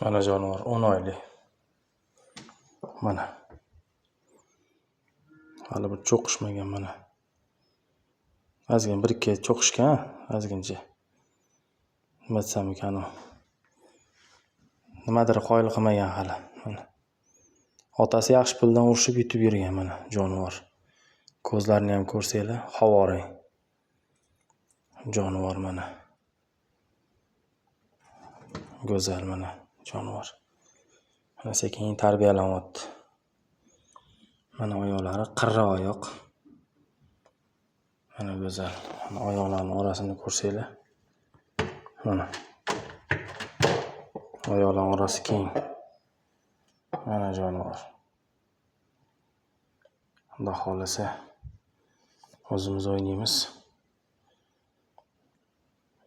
Mana jonivor 10 oylik. Mana. Hali bir cho'qishmagan mana. Ozgina bir ikki cho'qishgan, ozgincha. Nima desam ekan u. Nimadir qoyil qilmagan hali. Mana. Otasi yaxshi puldan urishib yutib yurgan mana jonivor. Ko'zlarini ham ko'rsanglar, havorang. Jonivor mana. Go'zal mana jonivor. Mana sekin tarbiyalanyapti. Mana oyoqlari qirra oyoq. Mana go'zal. Mana oyoqlarning orasini ko'rsanglar. Mana. Oyoqlarning orasi keng. Mana jonivor. Xudo xohlasa o'zimiz o'ynaymiz.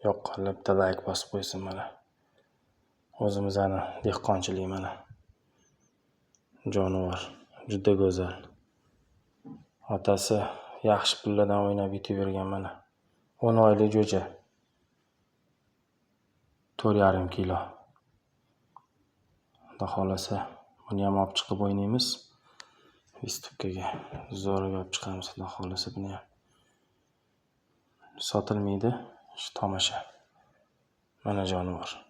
Yoqqanlar bitta layk bosib qo'ysin mana. O'zimizni dehqonchilik mana. Jonivor juda go'zal. Otasi yaxshi pullardan o'ynab yutib yurgan mana. 10 oylik jo'ja. 4,5 kilo. Xudo xohlasa buni ham olib chiqib o'ynaymiz. Выставка ga zo'rg'a olib chiqamiz xudo xohlasa buni ham. Sotilmaydi, shu tomosha. Mana jonivor.